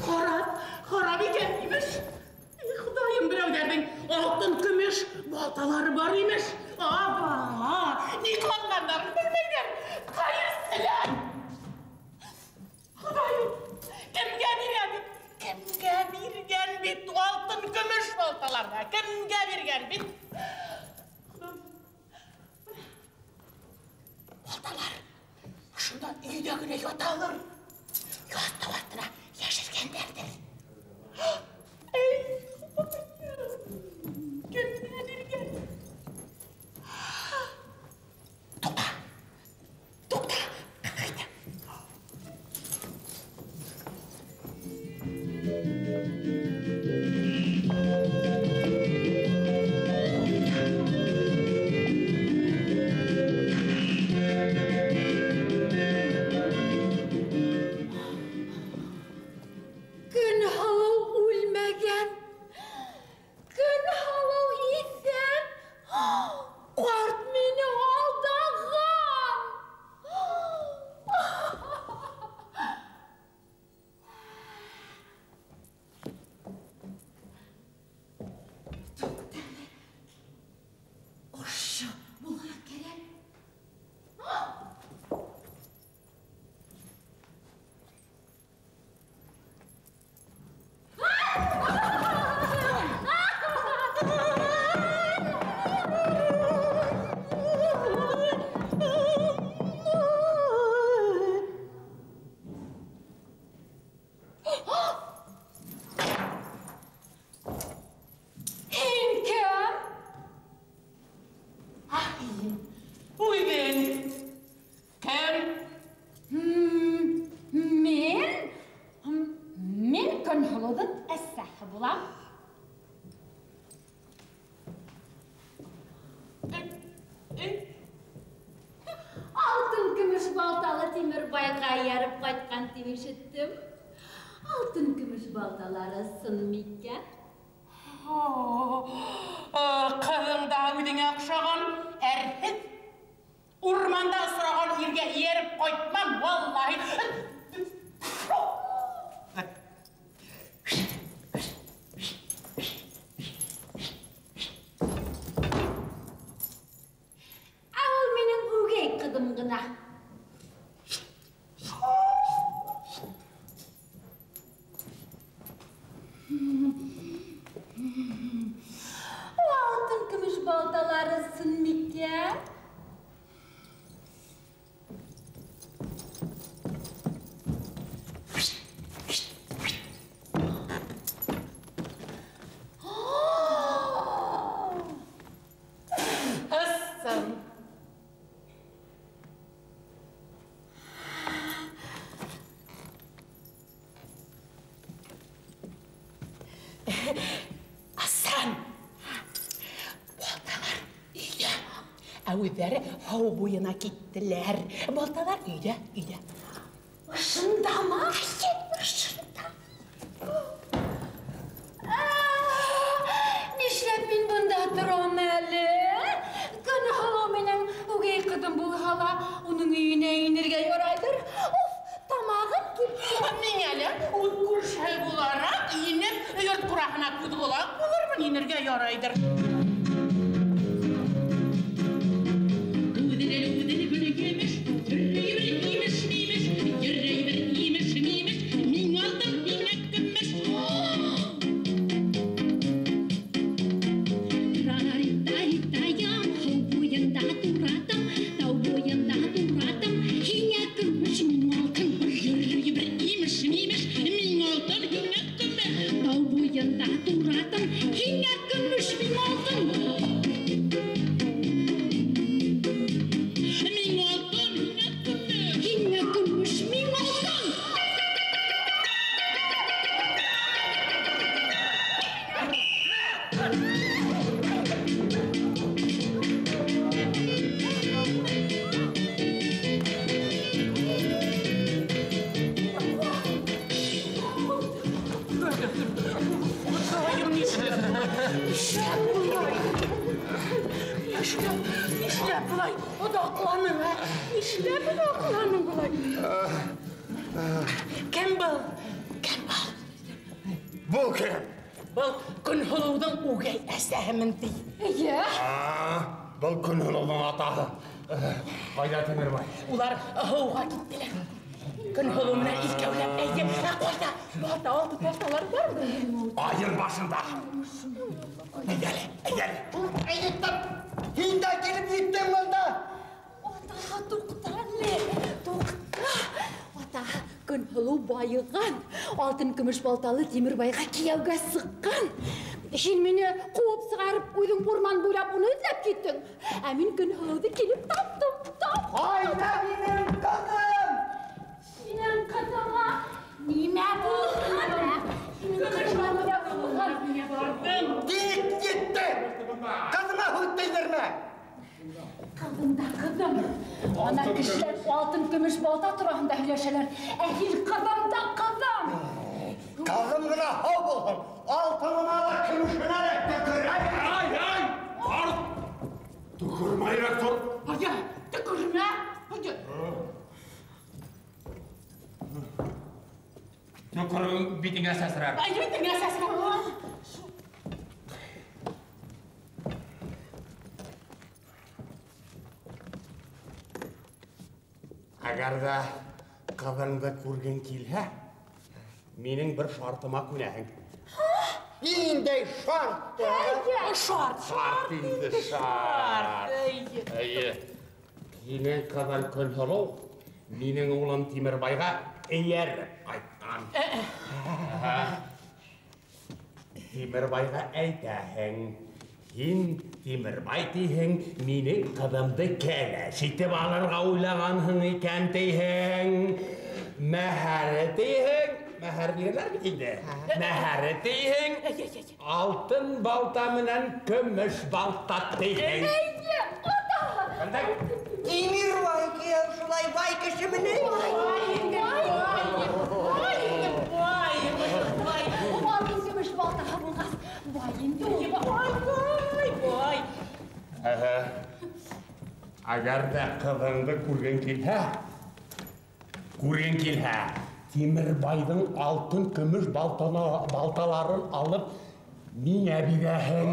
Харап, харап икән, имеш. Эй, Хоҙайым, берәүҙәрҙең алтын, көмөш балталары бар, имеш. Аба, ни ҡыланғандарын белмәйҙәр. Хәйерселәр. Хоҙайым, кемгә биргән бит? Кемгә биргән бит алтын, көмөш балталарҙы? Кемгә биргән бит? Балталар ошонда өйҙә генә яталыр. Яҫтыҡ аҫтына йәшергәндәрҙер. Эй, Хоҙайым, кемгә биргән? Туҡта, туҡта, ҡайҙа? Көнһылыу үлмәгән. Көнһылыу иҫән. Ҡарт мине алдаған. Туҡта әле. Ошо булһа кәрәк. Һин кем? Үҙең кем? Мин? Мин Көнһылыуҙың әсәһе булам. Алтын көмөш балталы Тимербайға эйәреп ҡайтҡан тип ишеттем. Алтын көмөш балталары ысын микән? Ҡыҙың да үҙеңә оҡшаған әрһеҙ. Урманда осраған иргә эйәреп ҡайтмам, валлаһи. Ә ул минең үгәй ҡыҙым ғына. Ә үҙҙәре һыу буйына киттеләр. Балталар өйҙә, өйҙә. Ошондамы? Ошонда. Нишләп мин бында торам әле? Көнһылыу минең үгәй ҡыҙым булһа ла, уның өйөнә инергә ярайҙыр. Уф, тамағым кипте. Мин әле үҙ күрше булараҡ инеп, йорт ҡураһына күҙ ҡолаҡ булырмын, инергә ярайҙыр. Нишләп былай оҙаҡланың, ә? Нишләп оҙаҡланың былай? Кем был? Кем был? Был кем? Был Көнһылыуҙың үгәй әсәһемен ти. Эйе. Был Көнһылыуҙың атаһы. Ҡайҙа Тимербай? Улар һыуға киттеләр. Көнһылыу менән икәүләп, әйе. Ә ҡайҙа? Балта, алтын балталар бармы? Айыр башында. Әйҙә әле, әйҙә әле. Һин дә килеп еттең бында. Ата, туҡта әле, туҡта. Ата, Көнһылыу байыған, алтын көмөш балталы Тимербайға кейәүгә сыҡҡан. Һин мине ҡыуып сығарып, үҙең урман буйлап уны эҙләп киттең. Ә мин Көнһылыуҙы килеп таптым, таптым. Ҡайҙа минең ҡыҙым? Һинең ҡыҙыңа нимә булған? Һинең ҡыҙыңа нимә булған? Тик китте! Ҡыҙыма һүҙ тейҙермә! Ҡыҙым да ҡыҙым. Ана кешеләр алтын көмөш балта тураһында һөйләшәләр. Ә һин ҡыҙым да ҡыҙым. Ҡыҙым ғына һау булһын. Алтынына ла, көмөшөнә лә төкөрәм. Ай, ай! Бар! Төкөрмәйерәк тор. Ая, төкөрмә! Төкөрөң битеңә сәсрәр. Ай, битеңә сәсрәр. Әгәр ҙә ҡыҙыңды күргең килһә, минең бер шартыма күнәһең. Ниндәй шарт? Шарт, шарт инде, шарт. Эйе. Һинең ҡыҙың Көнһылыу минең улым Тимербайға эйәреп ҡайтҡан. Тимербайға әйтәһең, һин Тимербай тиһең, минең ҡыҙымды кәләш итеп алырға уйлағанһың икән тиһең. Мәһәре тиһең, мәһәр бирәләр бит инде. Мәһәре тиһең, алтын балта менән көмөш балта тиһең. Эйе, ата! Тимербай кейәү шулай бай кешеме ни? Бай инде, бай, бай инде, бай, бай. Алтын көмөш балтаһы булғас, бай инде ул. Бай, бай, бай. Әгәр ҙә ҡыҙыңды күргең килһә, күргең килһә, Тимербайҙың алтын көмөш балталарын алып миңә бирәһең.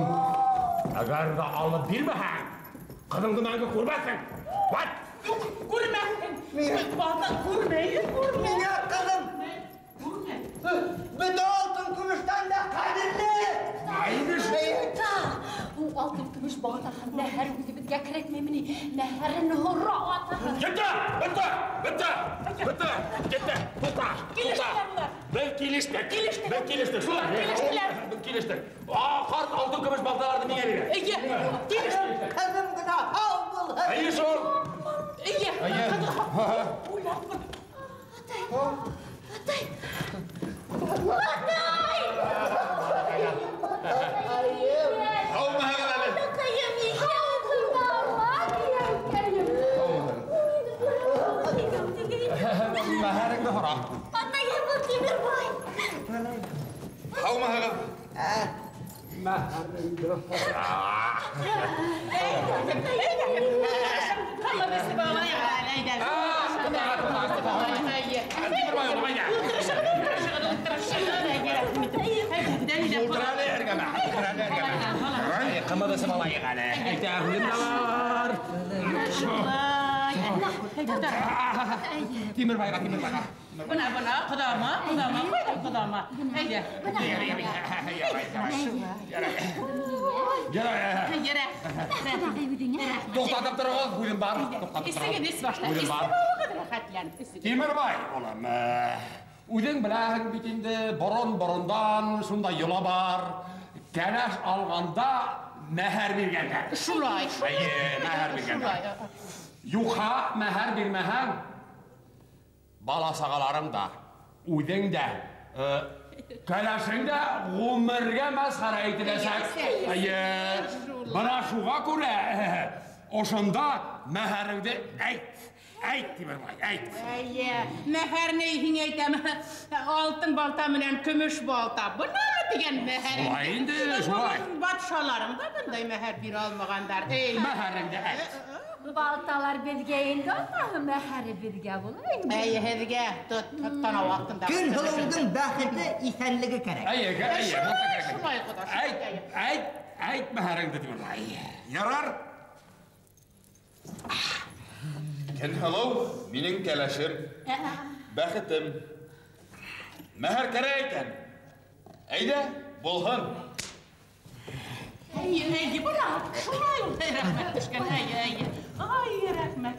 Әгәр ҙә алып бирмәһәң, ҡыҙыңды мәңге күрмәҫһең. Ват! Юҡ, күрмәҫһең. Балта күрмәйем, күрмәйем. Миңә ҡыҙым. Күрмә. Бөтә алтын көмөштән дә ҡәҙерле. Әйҙә. Ата, ул алтын көмөш балтаһы мәһәр үҙебеҙгә кәрәкмәйме ни? Мәһәрен һора, ата. Етте, бөттө, бөттө, бөттө, етте, туҡта, туҡта. Беҙ килештек. Килештек. Беҙ килештек. Шулай. Килештеләр. Беҙ килештек. Ҡарт алтын көмөш балталарҙы миңә бирә. Эйе, килештек. Ҡыҙым ғына һау булһын. Эйе шул. Эйе. Эйе. Уйлап. Атай, атай, атай! Һаумыһығыҙ әле. Атаҡайым, иҫән булма. Тора. Атайым был Тимербай. Һаумыһығыҙ? Тимербайға, Тимербайға. Бына, бына, ҡоҙама, ҡоҙама, ҡайҙа ҡоҙама? Әйҙә. Йәрә. Туҡтатып тороғоҙ, һүҙем бар. Эсегеҙ эс башта. Һүҙем бар. Рәхәтләнеп эсегеҙ. Тимербай, улым, үҙең беләһең бит инде, борон-борондан шундай йола бар. Кәләш алғанда мәһәр биргәндәр. Шулай. Эйе, мәһәр биргәндәр. Юҡһа мәһәр бирмәһәң, бала-сағаларың да, үҙең дә, кәләшең дә ғүмергә мәсхәрә ителәсәк. Эйе, бына шуға күрә ошонда мәһәреңде әйт. Әйт, Тимербай, әйт. Эйе, мәһәрне һиңә әйтәм. Алтын балта менән көмөш балта. Бынамы тигән мәһәр? Шулай инде, шулай. Батшаларың да бындай мәһәр бирә алмағандар. Эй, мәһәреңде әйт. Балталар беҙгә инде, атаһы мәһәре беҙгә була инде. Эйе, һеҙгә танау аҫтында. Көнһылыуҙың бәхете иҫәнлеге кәрәк. Эйе, эйе, шулай ҡоҙа. Әйт, әйт, әйт мәһәреңде, Тимербай. Ярар. Көнһылыу минең кәләшем, бәхетем. Мәһәр кәрәк икән. Әйҙә, булһын. Әйе, әйе, бына, шулай ул. Рәхмәт төшкән, әйе, әйе. Ай, рәхмәт.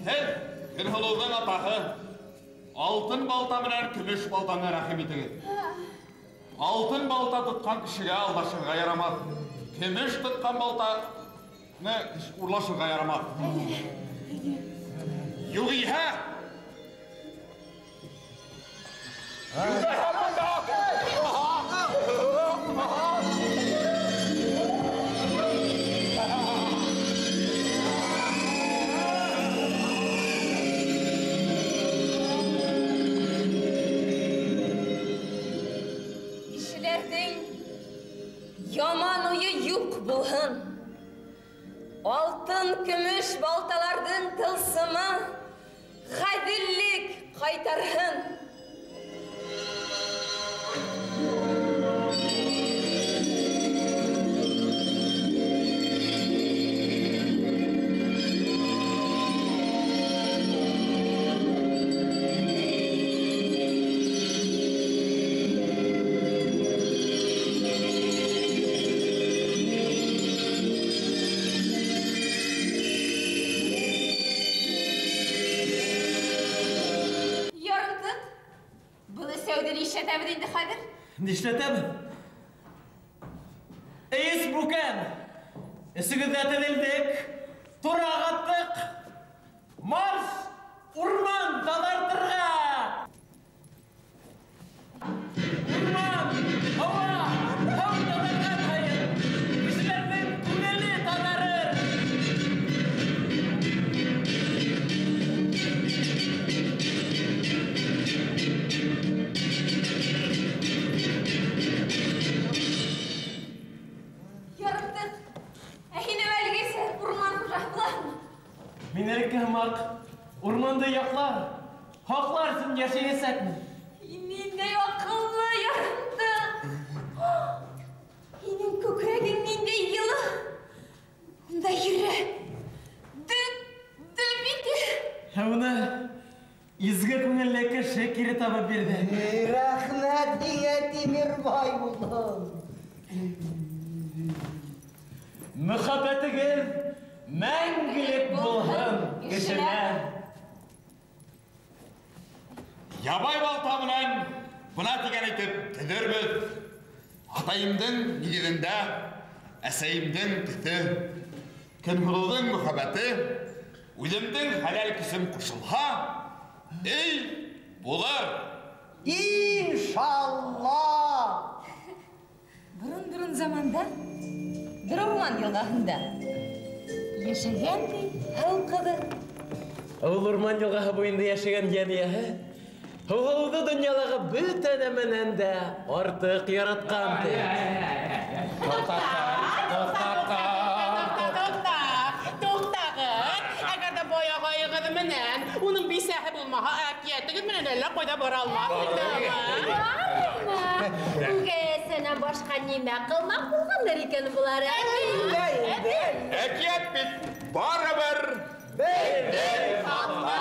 Һеҙ, Көнһылыуҙың атаһы, алтын балта менән көмөш балтаны рәхим итегеҙ. Алтын балта тотҡан кешегә алдашырға ярамаҫ. Көмөш тотҡан балтаны урлашырға ярамаҫ. Юғиһә! Кешеләрҙең яман уйы юҡ булһын. Алтын, көмөш балталарҙың тылсымы ғәҙеллек ҡайтарһын. Нишләтәбеҙ? Эйес бүкән! Эсегеҙҙә теҙелдек, тураҡ аттыҡ. Марш! Урман таҙартырға! Урман! Һауа! Һау таҙарған һайын кешеләрҙең күңеле таҙарыр! Ярымтыҡ, ә һин әүәлгесә урман хужаһы булаһыңмы? Мин элекке һымаҡ урманды яҡлар, һаҡлар өсөн йәшәйәсәкмен. Һин ниндәй аҡыллы, ярымтыҡ! Һинең күкрәгең ниндәй йылы! Унда йөрәк дөп-дөп итә. Ә уны изге күңелле кеше кире табып бирҙе. Рәхмәт һиңә, Тимербай улым. Мөхәббәтегеҙ мәңгелек булһын, кешеләр. Ябай балта менән бына тигән итеп төҙөрбөҙ. Атайымдың нигеҙендә әсәйемдең төҫө, Көнһылыуҙың мөхәббәте, үҙемдең хәләл көсөм ҡушылһа, эй, булыр. Иншалла! Борон-борон заманда бер урман йылғаһында йәшәгән ти һыу ҡыҙы. Ул урман йылғаһы буйында йәшәгән йән эйәһе Һыуһылыуҙы донъялағы бөтә нәмәнән дә артыҡ яратҡан ти. Туҡта, туҡтағыҙ. Әгәр ҙә бай ағайығыҙ менән уның бисәһе булмаһа, әкиәтегеҙ менән әллә ҡайҙа бара алмаҫ. Бармы? Үгәй әсәнән башҡа нимә ҡылмаҡ булғандар икән былар? Әкиәт бит барыбер беҙҙең хаҡта.